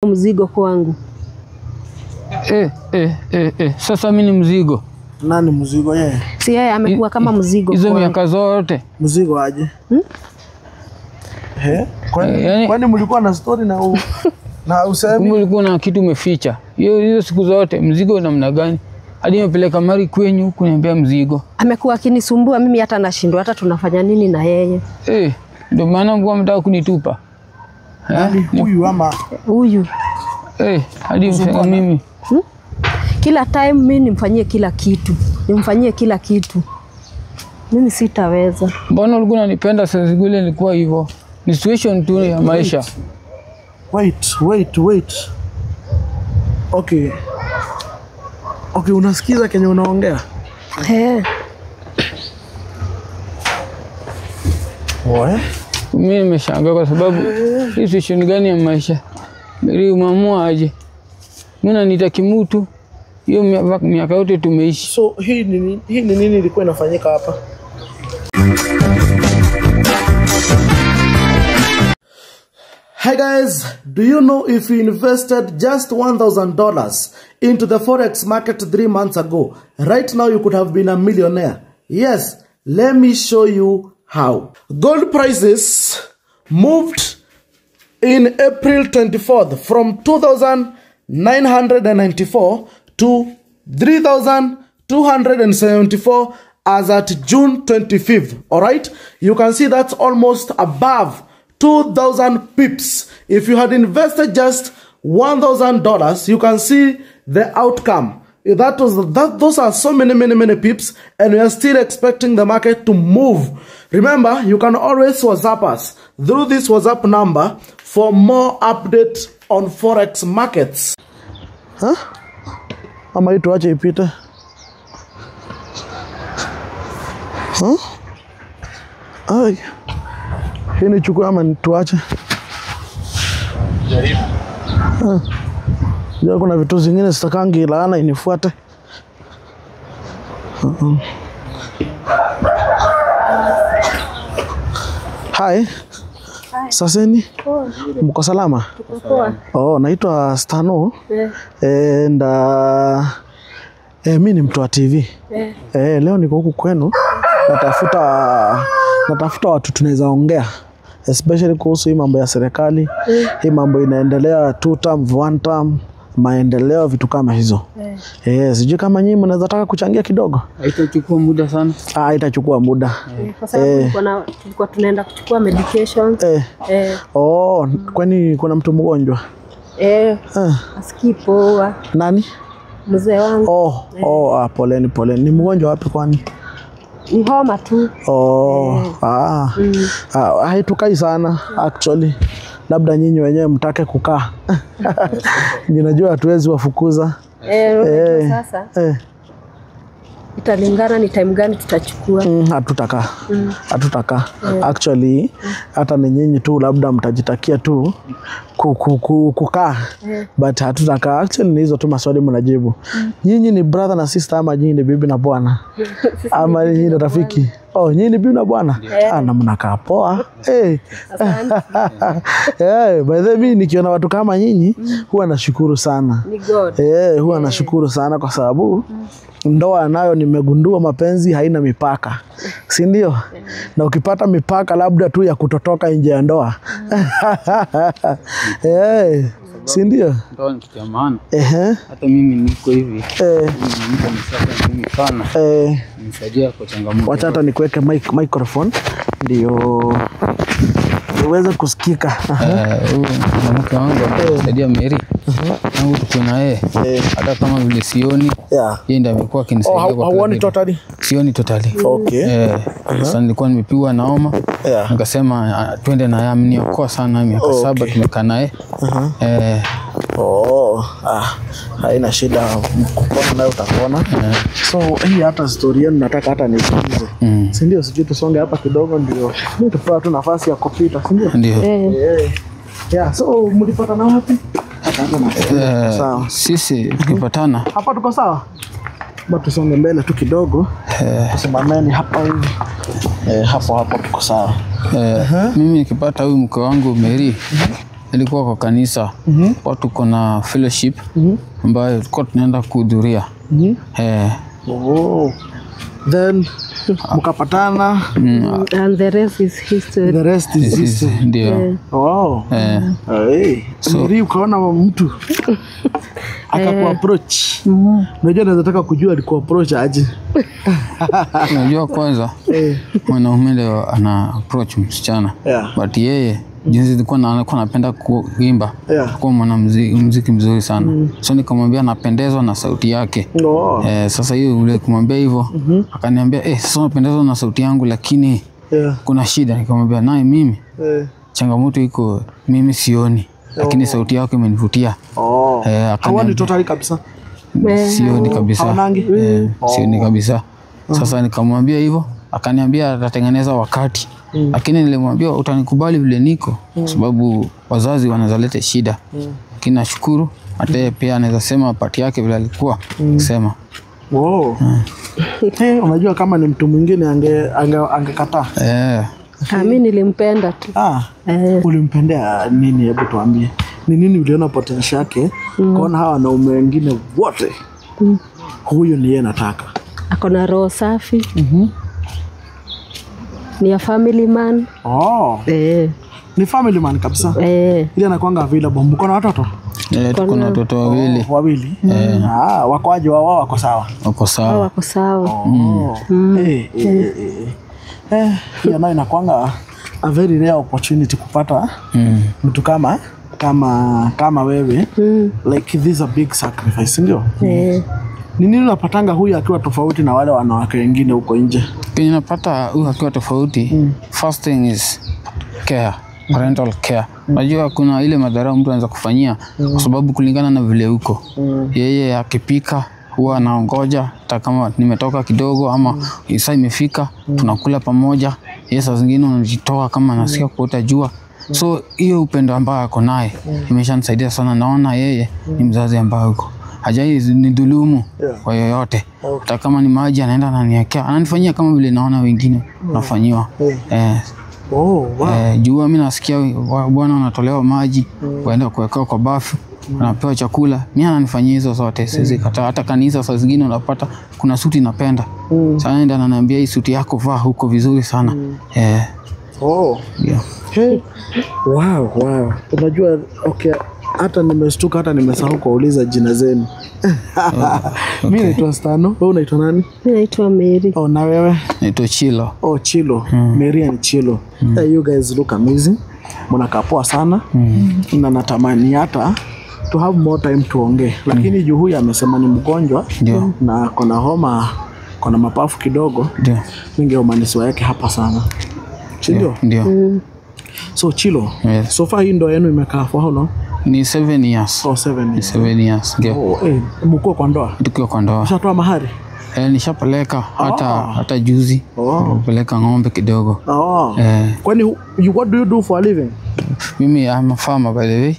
Mzigo kwangu. Sasa mimi ni mzigo. Nani mzigo yeye? Si yeye amekuwa kama mzigo hizo kwangu. Miaka zote. Mzigo aje? Kwani yani, kwani mlikuwa na story na na usemi? Kumbe ulikuwa na kitu umeficha. Hiyo siku zote mzigo namna gani? Hadi nimepeleka mali kwenyu kuniambia mzigo. Amekuwa akinisumbua mimi hata nashindwa hata tunafanya nini na yeye. Ndio maana mlikuwa mtaka kunitupa. Nani huyu ama huyu? Hadi mfanya mimi. Kila time mimi nimfanyie kila kitu. Nimfanyie kila kitu. Mimi sitaweza. Mbona ulikuwa unanipenda sasa zile nilikuwa hivyo? Ni situation tu ya maisha. Wait. Okay. Okay, unasikiza kenye unaongea? Oe? Mimi nimeshangaa kwa sababu hii situation gani ya maisha? Mimi umeamua aje? Mimi naniita kimutu. Hiyo miaka yote tumeishi. So hii ni nini ilikuwa inafanyika hapa? Hi guys, do you know if you invested just $1,000 into the forex market 3 months ago, right now you could have been a millionaire? Yes, let me show you how. Gold prices moved in April 24th from 2,994 to 3,274 as at June 25th. All right, you can see that's almost above 2,000 pips. If you had invested just $1,000, you can see the outcome. Those are so many pips, and we are still expecting the market to move. Remember, you can always WhatsApp us through this WhatsApp number for more updates on forex markets. Huh? Ama hii tuache ipite. Huh? Ai. Hii ni chukua ama tuache? Jaribu. Ndio kuna vitu zingine sitakangi laana inifuate. Hi. Saseni? Mko salama? Poa. Oh, naitwa Stano. And mimi ni mtu wa TV. Leo niko huku kwenu. Natafuta watu tunaweza ongea, especially kuhusu hii mambo ya serikali. Hii mambo inaendelea 2 term, 1 term, maendeleo, vitu kama hizo. Sijui kama nyinyi mnaweza taka kuchangia kidogo. Haitachukua muda sana. Haitachukua muda. Kwa sababu tulikuwa tunaenda kuchukua medication. Oh, kwani kuna mtu mgonjwa? Asikii poa. Nani? Mzee wangu. Poleni poleni. Ni mgonjwa wapi kwani? Ni homa tu. Haitukai sana actually. Labda nyinyi wenyewe mtake kukaa. Ninajua hatuwezi wafukuza. Sasa. Italingana ni time gani tutachukua. Hatutakaa. Hatutakaa. Actually hata ni nyinyi tu labda mtajitakia tu kukaa. But hatutakaa. Actually ni hizo tu maswali mnajibu. Nyinyi ni brother na sister ama nyinyi ni bibi na bwana? Ama nyinyi ni rafiki? Oh, nyinyi ni bibi na bwana? Na mnakaa poa. By the way, nikiona watu kama nyinyi huwa nashukuru sana. Ni God. Huwa nashukuru sana kwa sababu ndoa nayo nimegundua mapenzi haina mipaka. Si ndio? Na ukipata mipaka labda tu ya kutotoka nje ya ndoa. Si ndio? Ndoa ni kitu ya maana. Hata mimi niko hivi. Mimi sana. Nisaidia kwa changamoto. Wacha hata nikuweke microphone ndio uweze kusikika. Huyu mwanamke wangu amenisaidia Mary. Tangu tuko na yeye. Hata kama vile sioni. Yeye ndiye amekuwa akinisaidia kwa. Hauoni totally? Sioni totally. Okay. Sasa nilikuwa nimepigwa na homa. Nikasema twende na yeye, ameniokoa sana miaka 7 tumekaa naye. Haina shida, kupona nayo utapona. So hii hata story yenu nataka hata nisikize. Si ndio? Sijui tusonge hapa kidogo ndio tupewe tu nafasi ya kupita, si ndio? Ndio. Yeah, so mlipatana wapi? Sawa. Sisi tukipatana hapa tuko sawa. Bado tusonge mbele tu kidogo. Tusimameni hapa hivi. Hapo hapo tuko sawa. Mimi nikipata huyu mke wangu Mary, Ilikuwa kwa kanisa. Watu kuna fellowship ambayo tulikuwa tunaenda kuhudhuria. Oh. Then mkapatana. And the rest is history. The rest is history. Ndio. Oh. Hey. So, Mary ukaona mtu akakuapproach. Unajua naweza taka kujua alikuapproach aje. Unajua kwanza mwanaume ndio ana approach msichana. But yeye jinsi nilikuwa napenda kuimba, kwa mwanamuziki mzuri sana. So nikamwambia napendezwa na sauti yake. Sasa hiyo ule kumwambia hivyo, akaniambia sasa unapendezwa na sauti yangu lakini kuna shida. Nikamwambia naye mimi changamoto iko mimi sioni, lakini sauti yako imenivutia. Haoni totally kabisa. Sioni kabisa. Sioni kabisa. Sasa nikamwambia hivyo, akaniambia atatengeneza wakati. Lakini nilimwambia utanikubali vile niko, sababu wazazi wanaweza shida. Lakini nashukuru hata pia anaweza sema pati yake vile alikuwa kusema. Wow. Unajua kama ni mtu mwingine angekataa. Mimi nilimpenda tu. Ulimpendea nini? Hebu tuambie. Ni nini uliona potential yake? Kuona hawa wanaume wengine wote. Huyu ni yeye nataka. Ako na roho safi. Ni a family man. Ni family man kabisa. Ile anakuanga available. Mko na watoto? Tuko na watoto wawili. Wawili. Wako aje wao? Wako sawa. Wako sawa. Wako sawa. Hiyo nayo inakuanga a very rare opportunity kupata mtu kama wewe. Like this is a big sacrifice, ndio? Ni nini unapatanga huyu akiwa tofauti na wale wanawake wengine huko nje? Kenye napata huyu akiwa tofauti, first thing is care, parental care. Unajua kuna ile madharau mtu anaweza kufanyia kwa sababu kulingana na vile uko. Yeye akipika huwa anaongoja hata kama nimetoka kidogo ama saa imefika, tunakula pamoja. Yeye saa zingine unajitoa kama anasikia kuota jua. So hiyo upendo ambao ako naye imeshanisaidia sana. Naona yeye ni mzazi ambaye uko hajai nidhulumu kwa yoyote. Hata kama ni maji anaenda ananiwekea, ananifanyia kama vile naona wengine nafanyiwa. Jua mimi nasikia bwana anatolewa maji, waenda kuwekewa kwa bafu, anapewa chakula. Mimi ananifanyia hizo zote, siwezi kataa. Hata kanisa saa zingine unapata kuna suti napenda. Sasa anaenda ananiambia hii suti yako vaa huko vizuri sana. Hey. Wow. Unajua okay, hata nimestuka, hata nimesahau kuuliza jina zenu. Mimi naitwa Stano. Wewe unaitwa nani? Mimi naitwa Mary. Na wewe? Naitwa Chilo. Chilo. Mary and Chilo. Hey, you guys look amazing. Mnakaa poa sana. Na natamani hata to have more time tuongee. Lakini juu huyu amesema ni mgonjwa na kuna homa, kuna mapafu kidogo. Ningeomba nisiweke hapa sana. Ndio? Ndio. So Chilo, so far hii ndoa yenu imekaa for how long? Ni 7 years. 7 years. 7 years. Ndio. Mko kwa ndoa? Tukiwa kwa ndoa. Ushatoa mahari? Nishapeleka hata juzi. Nilipeleka ng'ombe kidogo. Kwani what do you do for a living? Mimi I'm a farmer by the way.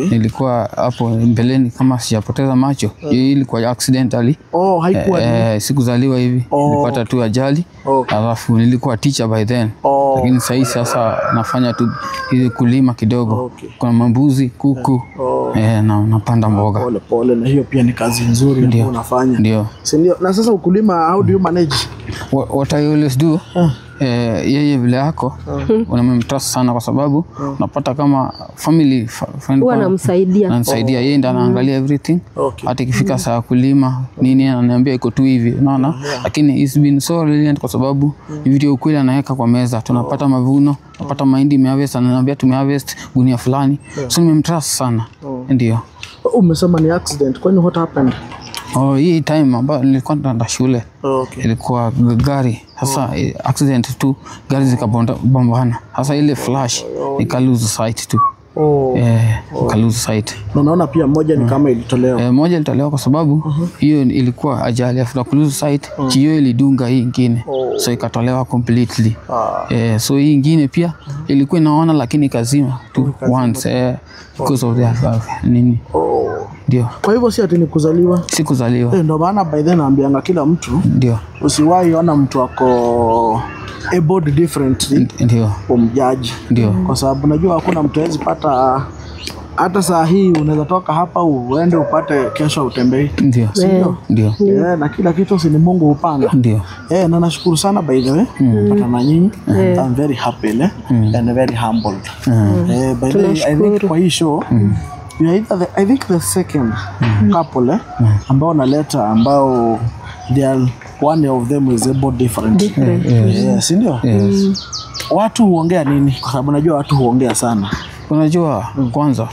Nilikuwa hapo mbeleni kama sijapoteza macho. Hii ilikuwa accidentally. Haikuwa sikuzaliwa hivi. Nilipata tu ajali. Alafu nilikuwa teacher by then. Lakini sasa sasa nafanya tu hizi kulima kidogo. Kuna mambuzi, kuku. Na napanda mboga. Pole pole, na hiyo pia ni kazi nzuri ambayo unafanya. Ndio. Si ndio? Na sasa ukulima, how do you manage? What I always do, yeye vile yako unamtrust sana kwa sababu unapata kama family friend huwa anamsaidia. Anamsaidia yeye ndiye anaangalia everything. Hata ikifika saa kulima nini ananiambia iko tu hivi, unaona? Lakini it's been so brilliant kwa sababu ni vitu ukweli anaweka kwa meza. Tunapata mavuno, tunapata mahindi imeharvest, ananiambia tumeharvest gunia fulani. So nimemtrust sana. Ndio. Umesema ni accident. Kwani what happened? Hii time ambayo nilikuwa naenda shule. Ilikuwa gari. Sasa accident tu, gari zikabombana. Sasa ile flash nika lose sight tu. Nika lose sight. Na unaona pia moja ni kama ilitolewa. Moja ilitolewa kwa sababu hiyo ilikuwa ajali. After lose sight, hiyo ilidunga hii nyingine. So ikatolewa completely. So hii nyingine pia ilikuwa inaona lakini ikazima tu once because of the nini. Ndio. Kwa hivyo si ati ni kuzaliwa? Si kuzaliwa. Ndio maana by then naambianga kila mtu. Ndio. Usiwahi ona mtu ako able differently. Ndio. Umjudge. Ndio. Kwa sababu najua hakuna mtu hawezi pata Hata saa hii unaweza toka hapa uende upate kesho utembei. Ndio. Ndio. Na kila kitu si ni Mungu hupanga. Ndio. Na nashukuru sana by the way kupata na nyinyi. I'm very happy and very humbled. By the way, I think kwa hii show you are either I think the second couple ambao naleta ambao they are, one of them is able different. Yes, ndio. Yes. Watu huongea nini? Kwa sababu najua watu huongea sana. Unajua kwanza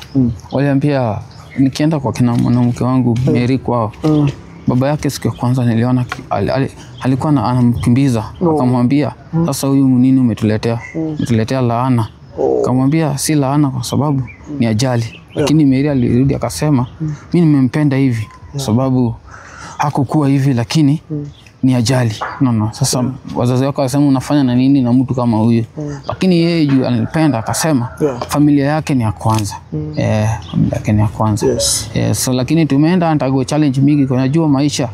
waliambia nikienda kwa kina mwanamke wangu Mary kwao. Baba yake siku ya kwanza niliona alikuwa anamkimbiza, akamwambia sasa huyu nini umetuletea? Umetuletea laana. Akamwambia si laana kwa sababu ni ajali. Lakini Mary alirudi akasema mimi nimempenda hivi kwa sababu hakukuwa hivi lakini ni ajali. No. Sasa wazazi wake wakasema unafanya na nini na mtu kama huyu? Lakini yeye juu anipenda akasema familia yake ni ya kwanza. Familia yake ni ya kwanza. Yes. So lakini tumeenda nitago challenge mingi kwa najua maisha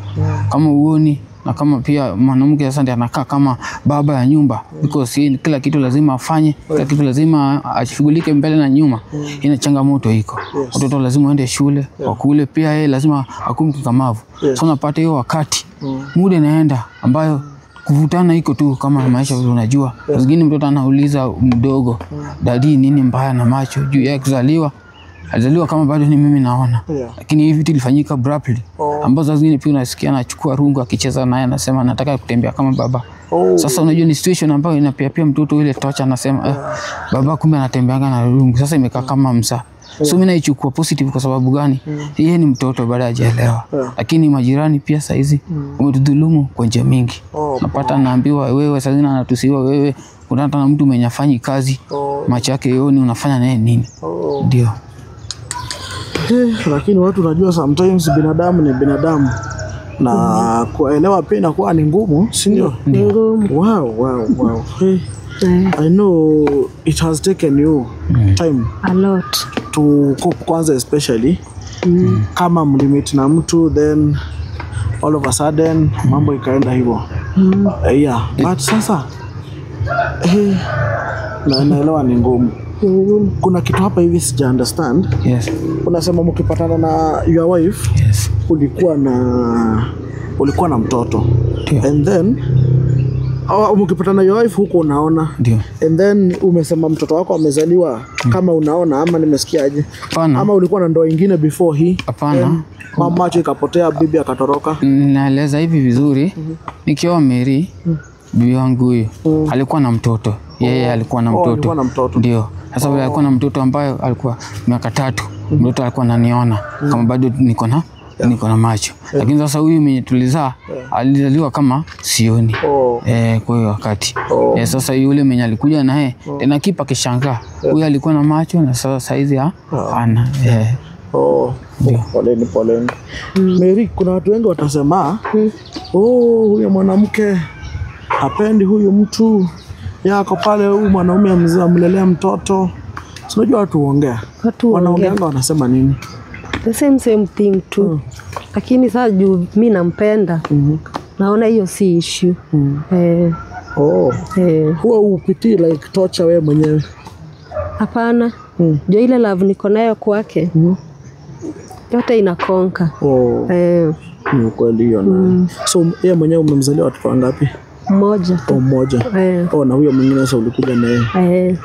kama uoni na kama pia mwanamke sasa ndiye anakaa kama baba ya nyumba because yeye kila kitu lazima afanye, kila kitu lazima ashughulike mbele na nyuma. Ina changamoto iko. Watoto lazima waende shule, wakule pia yeye lazima akuwe mkakamavu. So unapata hiyo wakati muda inaenda ambayo kuvutana iko tu kama maisha unajua. Zingine mtoto anauliza mdogo, dadi nini mbaya na macho juu yeye kuzaliwa. Alizaliwa kama bado ni mimi naona. Lakini hivi vitu ilifanyika abruptly. Ambazo zingine pia unasikia anachukua rungu akicheza naye anasema nataka kutembea kama baba. Sasa unajua ni situation ambayo inapia pia mtoto ile tocha anasema baba kumbe anatembeanga na rungu. Sasa imekaa kama msa. So mimi naichukua positive kwa sababu gani? Yeye ni mtoto bado hajaelewa. Lakini majirani pia saizi wametudhulumu kwa njia mingi. Napata naambiwa wewe saizi anatusiwa wewe unataka na mtu mwenye afanyi kazi. Macho yake yoni unafanya naye nini? Ndio. Lakini watu unajua sometimes binadamu ni binadamu na kuelewa pia inakuwa ni ngumu, si ndio? Wow. Hey, I know it has taken you time a lot to cope kwanza, especially kama mlimit na mtu then all of a sudden mambo ikaenda hivyo. Yeah, but sasa na naelewa ni ngumu. Kuna kitu hapa hivi sija understand. Yes. Unasema mkipatana na your wife, yes, ulikuwa na mtoto. And then mkipatana your wife huko unaona. Ndio. And then umesema mtoto wako amezaliwa kama unaona ama nimesikiaje? Hapana. Ama ulikuwa na ndoa nyingine before hii? Hapana. Mama macho ikapotea, bibi akatoroka. Naeleza hivi vizuri. Nikiwa Mary, bibi wangu huyu alikuwa na mtoto. Yeye alikuwa na mtoto. Alikuwa na mtoto. Ndio. Sasa alikuwa na mtoto ambaye alikuwa miaka 3. Mtoto alikuwa ananiona kama bado niko na macho. Lakini sasa huyu mwenye tulizaa alizaliwa kama sioni. Kwa hiyo wakati. Sasa yule mwenye alikuja naye tena kipa kishangaa. Huyu alikuwa na macho na sasa saizi hana. Poleni poleni. Mary, kuna watu wengi watasema, huyu mwanamke hapendi huyu mtu. Yako pale huyu mwanaume amlelea mtoto. Unajua watu huongea. Wanaongea wanasema nini? The same thing tu. Lakini sasa juu mimi nampenda. Naona hiyo si issue. Huwa upitii like torture wewe mwenyewe? Hapana. Juu ile love niko nayo kwake. Yote inakonka. Ni ukweli hiyo na. So yeye mwenyewe umemzalia watoto wangapi? Mmoja. Mmoja. Na huyo mwingine sasa ulikuja naye.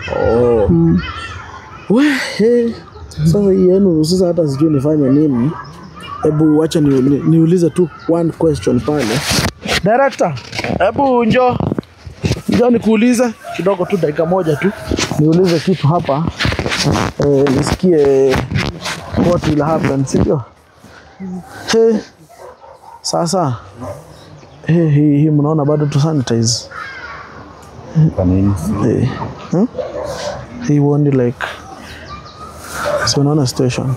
Sasa hii yenu sasa hata sijui nifanye nini. Hebu acha niulize tu one question pale. Director, hebu njoo. Njoo nikuulize kidogo tu, dakika moja tu. Niulize kitu hapa. Nisikie what will happen, sio? Sasa hii mnaona bado tu sanitize. Kwa nini? He won't like. So unaona situation.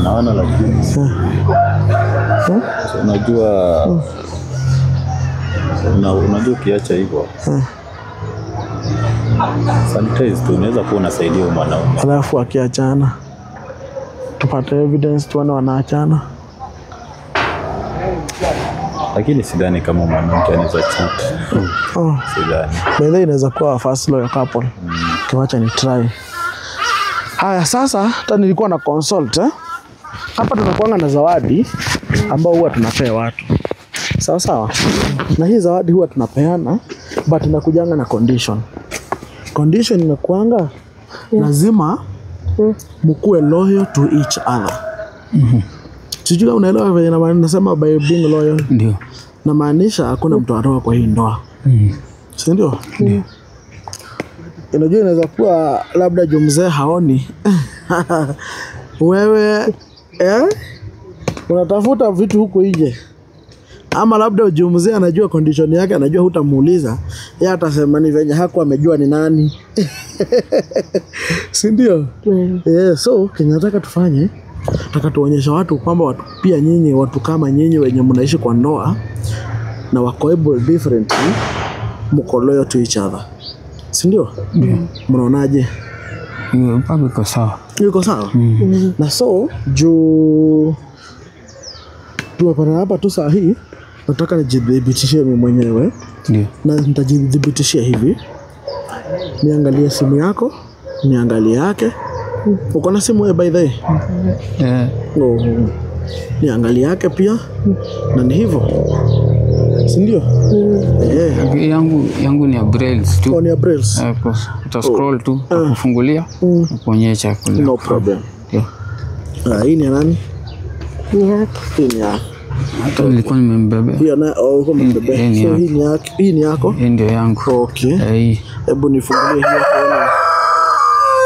Naona lakini. So unajua unajua ukiacha hivyo. Sanitize tu unaweza kuwa unasaidia mwanaume. Alafu akiachana tupate evidence tuone wanaachana. Lakini sidhani kama mwanamke anaweza cheat. Sidhani. By the way inaweza kuwa first lawyer couple. Tuacha ni try. Haya, sasa hata nilikuwa na consult Hapa tunakuanga na zawadi ambao huwa tunapea watu. Sawa sawa. Na hii zawadi huwa tunapeana but inakujanga na condition. Condition inakuanga lazima mkuwe loyal to each other. Sijui kama unaelewa venye nasema by being loyal. Ndio. Namaanisha hakuna mtu atoka kwa hii ndoa. Si ndio? Ndio. Unajua inaweza kuwa labda juu mzee haoni. Wewe unatafuta vitu huko nje. Ama labda juu mzee anajua condition yake, anajua hutamuuliza. Yeye atasema ni venye hakuwa amejua ni nani. Si ndio? So kenye nataka tufanye, nataka tuonyeshe watu kwamba watu pia nyinyi, watu kama nyinyi wenye mnaishi kwa ndoa na wako able differently, mko loyal to each other. Si ndio? Ndio. Mnaonaje? Hiyo iko sawa. Iko sawa? Na so juu tumepata hapa tu saa hii, nataka nijidhibitishie mimi mwenyewe. Ndio. Na nitajidhibitishia hivi. Niangalie simu yako, niangalie yake. Uko na simu by the way? Oh. Niangalie yake pia. Na ni hivyo. Si ndio? Yangu ni ya brails tu. Oh, ni ya brails. Uta scroll tu, kufungulia, kuonyesha kule. No problem. Ndio. Hii ni ya nani? Ni yake. Hii ni yake. Hata nilikuwa nimembebea. Hiyo na uko umembebea. So hii ni yake. Hii ni yako? Hii ndio yangu. Okay. Hebu nifungulie hiyo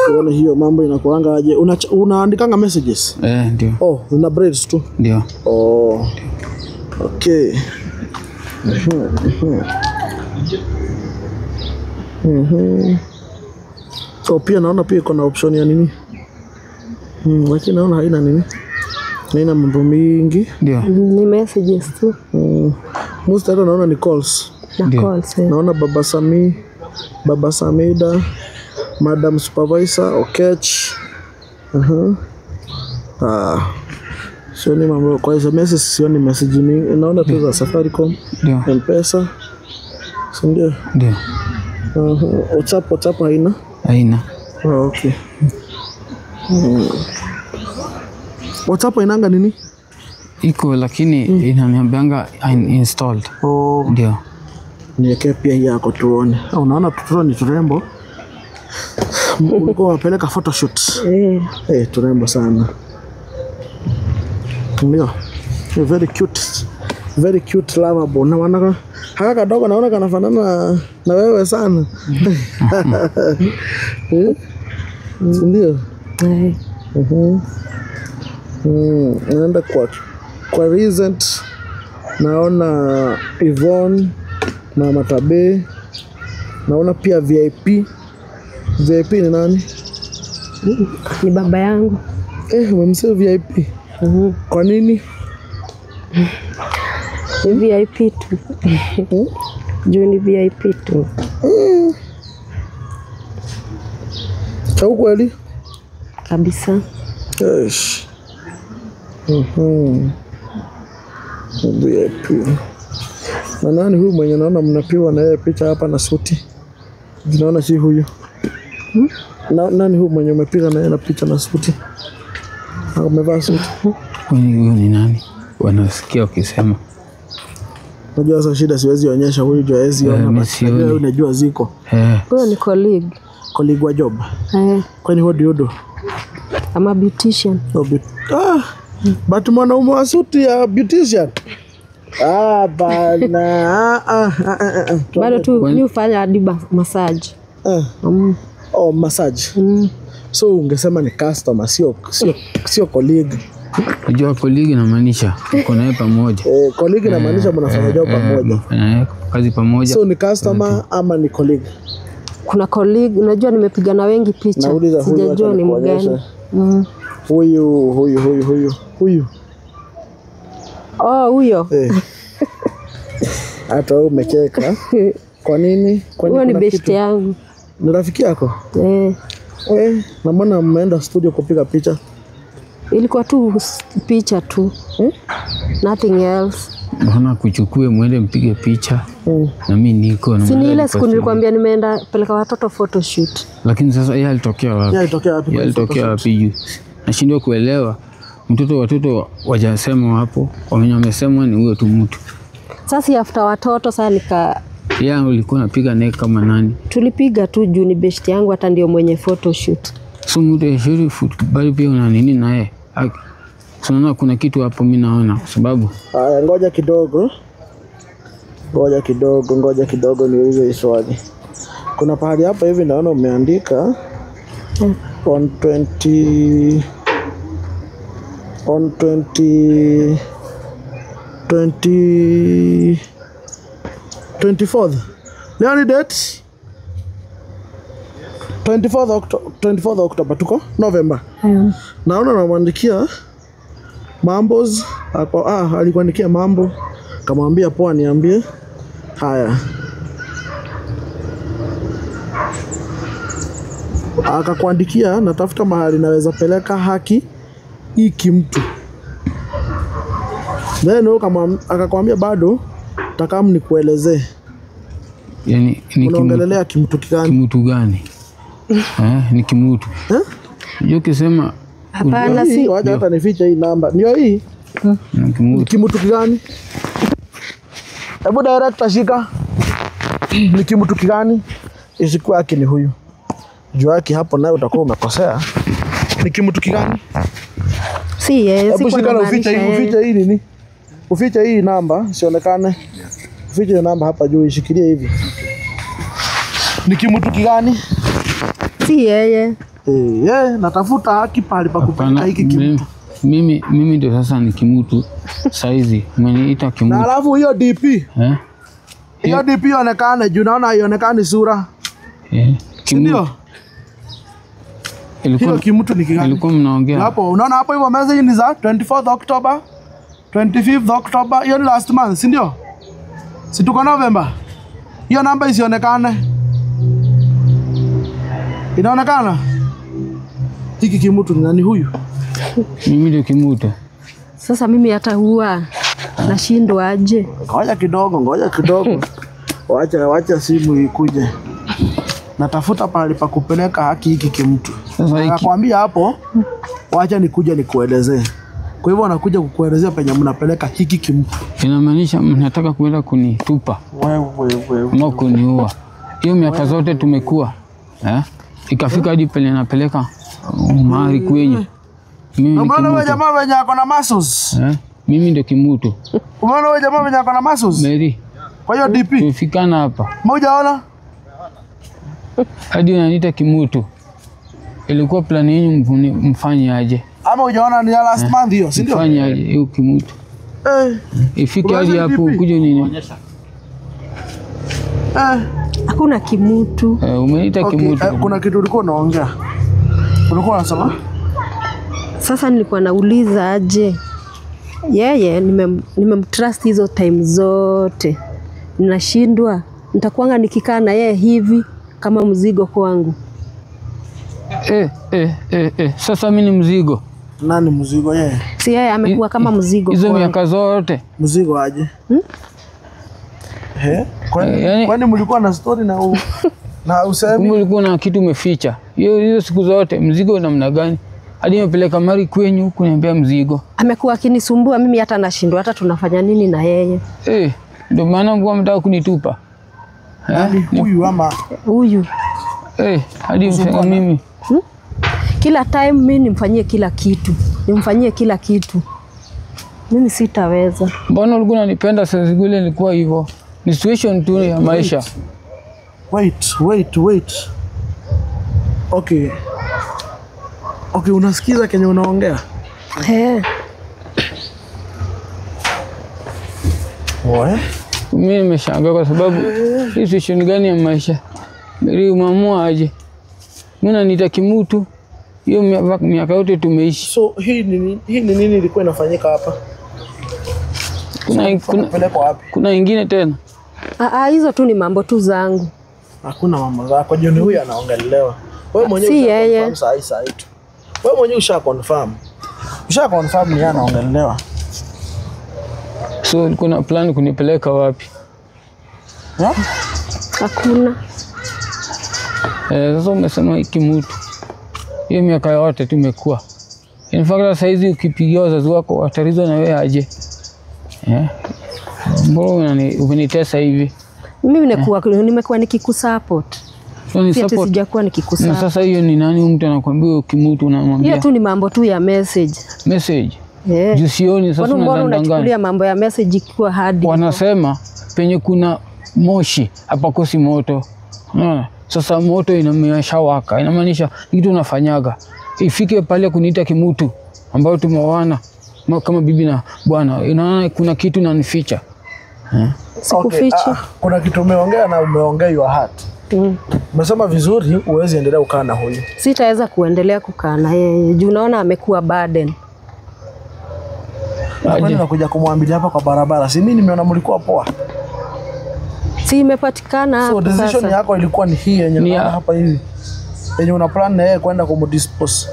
tuone hiyo mambo inakuanga aje. Unaandikanga messages? Ndio. Oh, una brails tu. Ndio. Oh. Okay. So pia naona pia iko na option ya nini? Lakini naona haina nini? Haina mambo mingi. Ndio. Ni messages tu. Most hata naona ni calls. Na calls. Naona Baba Sami, Baba Samida, Madam Supervisor, Okech. Sioni mambo kwa SMS, sioni message mingi. Naona tu za Safaricom, M-Pesa. Si ndio? Ndio. WhatsApp haina? Haina. Okay. WhatsApp hainanga nini? Iko lakini inaniambianga uninstalled. Oh. Ndio. Niweke pia hii yako tuone. Unaona tutoto ni turembo. Ulikuwa unapeleka photoshoot. Turembo sana. Ndio. Very cute. Very cute lovable. Na wana haka kadogo naona kanafanana na wewe sana. Ndio. Naenda kwa recent naona Yvonne, Mama Tabe. Naona pia VIP. VIP ni nani? Ni baba yangu. Umemsema VIP. Kwa nini? Ni VIP tu. Juu ni VIP tu. Cha ukweli? Kabisa. Yes. VIP. Na nani huyu mwenye naona mnapiwa na yeye picha hapa na suti? Naona si huyu. Na nani huyu mwenye umepiga na yeye na picha na suti? Amevaa suti. Huyu ni nani? Wanasikia ukisema. Unajua sasa shida siwezi onyesha huyu juu hawezi ona. Najua unajua ziko. Huyo ni colleague. Colleague wa job. Kwani what do you do? I'm a beautician. But mwanaume wa suti ya beautician. Bana. Bado tu ni ufanya hadi massage. Oh, massage. So ungesema ni customer, sio colleague. Unajua colleague inamaanisha uko naye pamoja. Colleague inamaanisha mnafanya job pamoja. Mnafanya kazi pamoja. So ni customer ama ni colleague? Kuna colleague, unajua nimepiga na wengi picha. Sijajua ni mgani. Huyu. Oh, huyo. Hata wewe umecheka. Kwa nini? Huyo ni best yangu. Ni rafiki yako? Na mbona mmeenda studio kupiga picha? Ilikuwa tu picha tu. Nothing else. Mbona kuchukue mwende mpige picha? Na mimi niko na Si ni mwenye ile siku aliposti. nilikwambia nimeenda peleka watoto photoshoot. Lakini sasa yeye alitokea wapi? Yeye alitokea wapi Yeye kwenye alitokea wapi juu? Nashindwa kuelewa. Mtoto watoto wajasema hapo, wenye wamesemwa ni huyo tu mtu. Sasa after watoto sasa nika Yeye alikuwa anapiga naye kama nani? tulipiga tu juu ni best yangu hata ndio mwenye photoshoot. So mtu shuri bali pia una nini naye? So naona kuna kitu hapo mimi naona kwa sababu Haya, ngoja kidogo, ngoja kidogo, ngoja kidogo niulize hii swali. Kuna pahali hapa hivi naona umeandika on 20 on 20 20 24th. Leo ni date 24th October, 24th October tuko November. Naona namwandikia Mambos ako, alikuandikia mambo kamwambia poa, niambie. Haya, akakuandikia natafuta mahali naweza peleka haki hiki mtu, then wewe akakwambia bado takamu nikuelezee. yani ni Unaongelelea kimtu kigani? kimutu gani? Ni kimutu. Unajua ukisema Hapana, Hii, si wacha hata nifiche hii namba, ndio hii ni kimutu. kimutu kigani? Hebu director shika. Ni kimutu kigani? Isikuwa haki ni huyu. Juu haki hapo naye utakuwa umekosea. Ni kimutu kigani? si yeye, Hebu sikuwa shika na ufiche namaanisha hii, yeye. ufiche hii nini? Ufiche hii namba isionekane. Ufiche hiyo namba hapa juu ishikilie hivi. Ni kimutu kigani? Si yeye. Natafuta haki pahali pa kupeleka Hapana, hiki kimutu. mimi ndio sasa ni kimutu saizi umeniita Na kimutu. alafu hiyo DP, hiyo DP ionekane juu naona haionekani sura. Kimutu. Ndio? Hiyo kimutu ni kigani? Ilikuwa mnaongea Hapo unaona hapo hivyo message ni za 24th October, 25th October, hiyo ni last month, si ndio? Si tuko November. Hiyo namba isionekane. Inaonekana? Hiki kimutu ni nani huyu? Mimi ndio kimutu. Sasa mimi hata huwa nashindwa aje. Ngoja kidogo, ngoja kidogo. Wacha simu ikuje. Natafuta pahali pa kupeleka haki hiki kimtu. Sasa hiki Nakwambia hapo, wacha nikuje nikuelezee. Kwa hivyo anakuja kukuelezea penye mnapeleka hiki kimtu. inamaanisha mnataka kuenda kunitupa Wewe ama kuniua. Hiyo miaka zote tumekuwa ikafika hadi penye napeleka mahali kwenyu. Mimi ni Umeona wewe kimutu. jamaa wenye ako na muscles? Mimi ndio kimutu. Umeona wewe jamaa wenye ako na muscles? Mary, Kwa hiyo DP, tumefikana hapa maujaona? hadi unaniita kimutu. Ilikuwa plani yenu mfanye aje? Ama hujaona ni ya last month hiyo, si ndio? Mfanye aje hiyo kimutu? Ifike hadi Umeona hapo DP? ukuje nini? Hakuna kimutu. Umeniita Okay, kimutu. kuna kitu ulikuwa unaongea. Ulikuwa unasema? Sasa nilikuwa nauliza aje. Yeye nimemtrust hizo time zote. Ninashindwa. Nitakuanga nikikaa na yeye hivi kama mzigo kwangu. Sasa mimi ni mzigo. Nani mzigo yeye? Si yeye amekuwa kama mzigo Hizo kwangu. miaka zote. Mzigo aje? Yani, Kwani mlikuwa na story na na usemi? Kumbe ulikuwa na kitu umeficha. Hiyo siku zote mzigo namna gani? Hadi nimepeleka mari kwenyu kuniambia mzigo. Amekuwa akinisumbua mimi hata nashindwa hata tunafanya nini na yeye. Ndio maana mlikuwa mnataka kunitupa. Nani huyu ama Huyu. Hadi mimi. Kila time mimi nimfanyie kila kitu. Nimfanyie kila kitu. Mimi sitaweza. Mbona ulikuwa unanipenda saa zile nilikuwa hivyo? Ni situation tu ya maisha. Wait. Okay. Okay, unasikiza kenye unaongea? Mimi nimeshangaa kwa sababu hii situation gani ya maisha? Mimi umeamua aje? Mimi naniita kimutu. Hiyo miaka yote tumeishi. So hii ni nini ilikuwa inafanyika hapa? Kuna Kuna ingine tena? Hizo tu ni mambo tu zangu. Hakuna mambo zako. Joni huyu anaongelewa. Wewe mwenyewe si yeye. Saa hii tu. Wewe mwenyewe usha confirm. Usha confirm ni yeye anaongelewa. So kuna plan kunipeleka wapi? Hakuna. Sasa umesema kimutu. Hiyo miaka yote tumekuwa. In fact saizi ukipigia wazazi wako watarizwa na wewe aje. Mbona umenitesa hivi? Mimi nimekuwa nikikusupport. Support. Sijakuwa nikikusupport. Na sasa hiyo ni nani mtu anakuambia kimutu unamwambia? Hiyo tu ni mambo tu ya message. Message. Juu sioni sasa unachukulia mambo ya message ikiwa hadi. Wanasema penye kuna moshi hapakosi moto. Unaona? Sasa moto inameshawaka. Inamaanisha kitu unafanyaga. Ifike pale kuniita kimutu ambayo tumeoana kama bibi na bwana. Inaona kuna kitu inanificha. Sikuficha. Okay, kuna kitu umeongea na umeongea your heart. Umesema vizuri huwezi endelea kukaa na huyu. Sitaweza kuendelea kukaa na yeye. Juu unaona amekuwa burden. Kwani nakuja kumwambia hapa kwa barabara. Si mimi nimeona mlikuwa poa. Si imepatikana hapo. So decision yako ilikuwa ni hii yenye unaona hapa hivi. Yenye una plan na yeye kwenda kumdispose.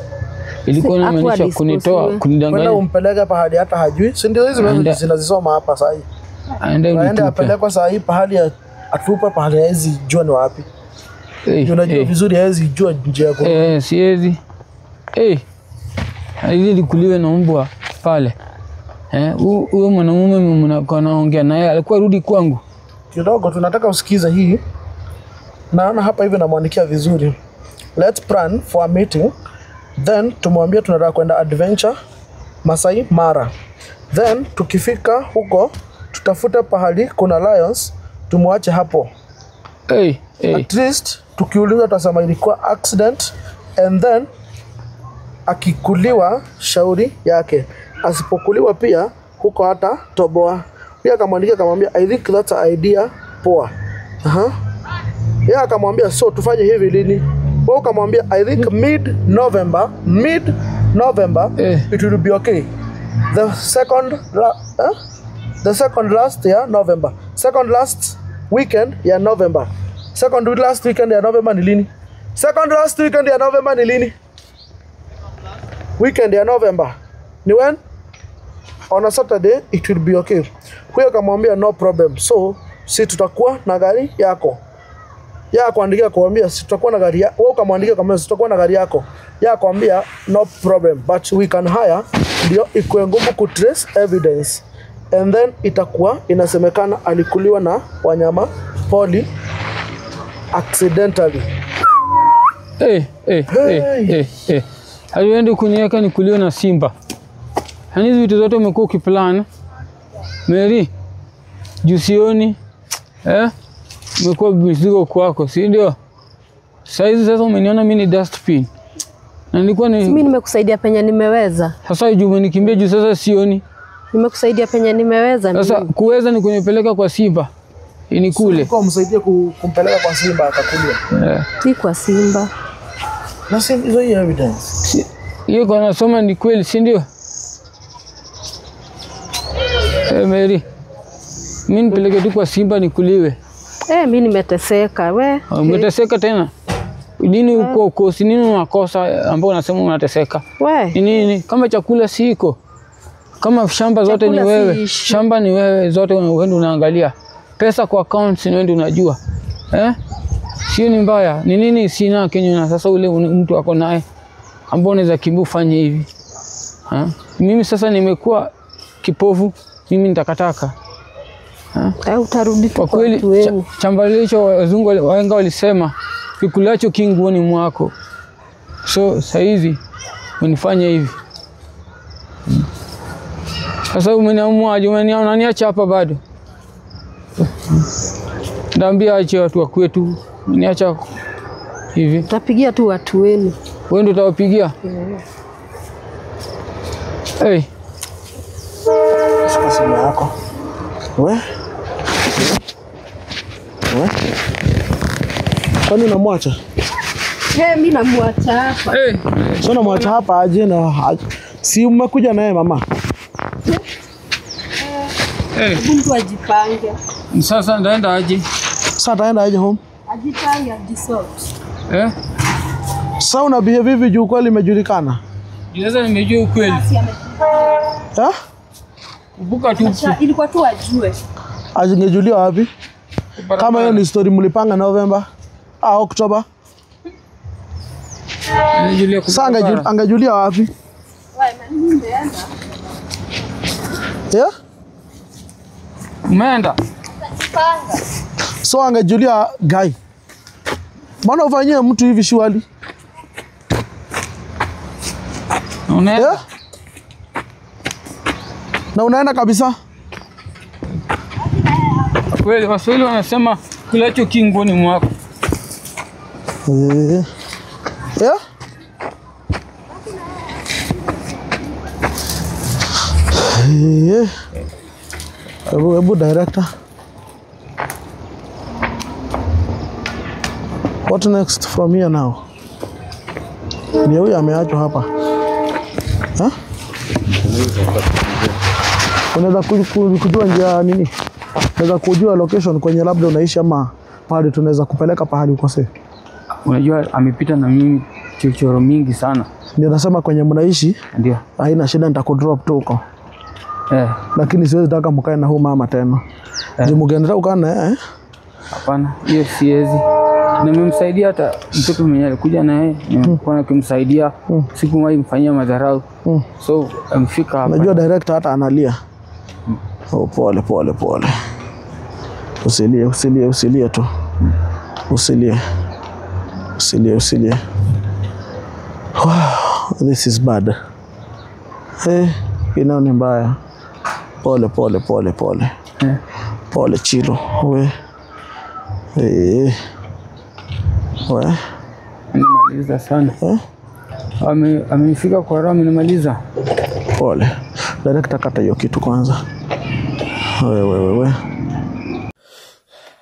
Ilikuwa inamaanisha kunitoa, kunidanganya. Kwenda umpeleke pahali hata hajui. Si ndio hizi messages zinazisoma hapa sasa hivi. Aende apelekwe sasa hivi pahali atupe pahali hawezi jua ni wapi. Unajua vizuri hawezi jua njia yako. Siwezi. Ili likuliwe na mbwa pale. Huyo mwanamume mnakuwa naongea naye alikuwa rudi kwangu. Kidogo tunataka usikize hii. Naona hapa hivi namwandikia vizuri. Let's plan for a meeting. Then tumwambie tunataka kwenda adventure Masai Mara. Then tukifika huko tutafute pahali kuna lions tumwache hapo. At least tukiuliza tutasema ilikuwa accident and then akikuliwa shauri yake. Asipokuliwa pia huko hata toboa. Pia akamwandikia akamwambia I think that's an idea poa. Yeye akamwambia so tufanye hivi lini? Wewe ukamwambia I think mid November it will be okay. The second last ya November. Second last weekend ya November. Second last weekend ya November ni lini? Second last weekend ya November ni lini? Weekend ya November. Ni when? On a Saturday it will be okay. Huyo akamwambia no problem. So si tutakuwa na gari yako. Ya kuandikia kuambia si tutakuwa na gari yako. Wewe ukamwandikia kama si tutakuwa na gari yako. Ya kuambia no problem but we can hire ndio ikuwe ngumu ku trace evidence. And then itakuwa inasemekana alikuliwa na wanyama poli accidentally. Haliende kuniweka nikuliwe na simba. Yaani hizi vitu zote umekuwa ukiplan. Mary, juu sioni. Umekuwa mzigo kwako, si ndio? Saizi sasa umeniona mimi ni dustbin. Na nilikuwa ni mimi nimekusaidia penye nimeweza. Sasa juu umenikimbia juu sasa sioni. Nimekusaidia penye nimeweza. Sasa kuweza ni kunipeleka kwa simba. Inikule. Kwa msaidie kumpeleka kwa simba akakulia. Si kwa simba. Na si hizo evidence. Hiyo kwa nasoma ni kweli, si ndio? Mary, mimi nipeleke tu kwa simba nikuliwe. Mimi nimeteseka we. Umeteseka tena? Nini uko ukosi, nini unakosa ambao unasema unateseka? We. Nini kama chakula siko. Kama shamba zote ni wewe, shamba ni wewe zote wewe unaangalia. Pesa kwa accounts ni wewe unajua. Sio ni mbaya. Ni nini sina Kenya na sasa ule mtu ako naye ambao unaweza kibu fanye hivi. Mimi sasa nimekuwa kipofu, mimi nitakataka. Utarudi kwa kweli. Chambalicho wazungu wahenga walisema kikulacho kinguoni mwako. So saizi unifanye hivi. Sasa umeniamua aje, unaniacha hapa bado. Ndaambia ache watu wa kwetu, niacha hivi. Utapigia tu watu wenu. Wewe ndio utawapigia? Hey. Shika simu yako. We? We? Kwani unamwacha? Mimi namwacha hapa. Sio namwacha hapa aje na si umekuja naye mama? Mtu ajipange. Sasa ndaenda aje? Sasa ndaenda aje home? Ajipange, ajisort. Sasa una behave hivi juu kweli imejulikana? Sasa nimejua ukweli. Kumbuka tu. Ilikuwa tu ajue. Azingejulia wapi? Kama hiyo ni story mlipanga November, October. Sasa angejulia wapi? Yeah? Umeenda? So angejulia guy. Mbona ufanyie mtu hivi shwali? Unaenda? Yeah? Na unaenda kabisa? Kweli Waswahili wanasema kulacho kingoni mwako. Yeah? Hebu director. What next from here now? Ni huyu ameachwa hapa. Ha? Unaweza kujua njia nini? Unaweza kujua location kwenye labda unaishi ama pahali tunaweza kupeleka pahali uko safe. Unajua amepita na mimi chochoro mingi sana. Ndio nasema kwenye mnaishi. Ndio. Haina shida, nitakudrop tu huko. Lakini siwezi taka mkae na huyu mama tena. Je, mkiendelea kukaa na yeye? Hapana, hiyo siwezi. Nimemsaidia hata mtoto mwenyewe alikuja na yeye, nimekuwa nikimsaidia, sikuwahi mfanyia madharau. So amfika hapa. Unajua director hata analia. Oh, pole pole pole. Usilie, usilie, usilie tu. Usilie. Usilie, usilie. Wow, this is bad. Inao ni mbaya. Pole pole pole pole. Pole Chilo. We. We. Nimaliza sana. Amenifika kwa roho, amenimaliza. Pole. Director, kata hiyo kitu kwanza. We.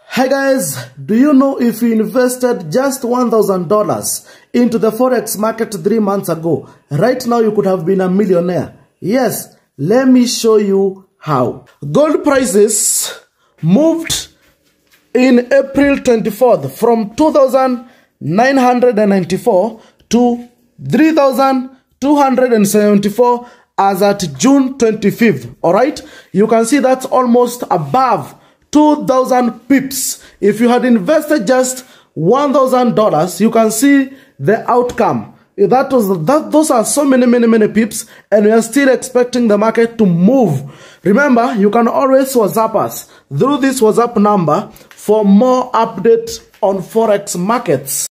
Hey guys, do you know if you invested just $1,000 into the forex market 3 months ago, right now you could have been a millionaire? Yes, let me show you how. Gold prices moved in April 24th from 2,994 to 3,274 as at June 25th. All right, you can see that's almost above 2,000 pips. If you had invested just $1,000, you can see the outcome. Those are so many pips, and we are still expecting the market to move. Remember, you can always WhatsApp us through this WhatsApp number for more updates on forex markets.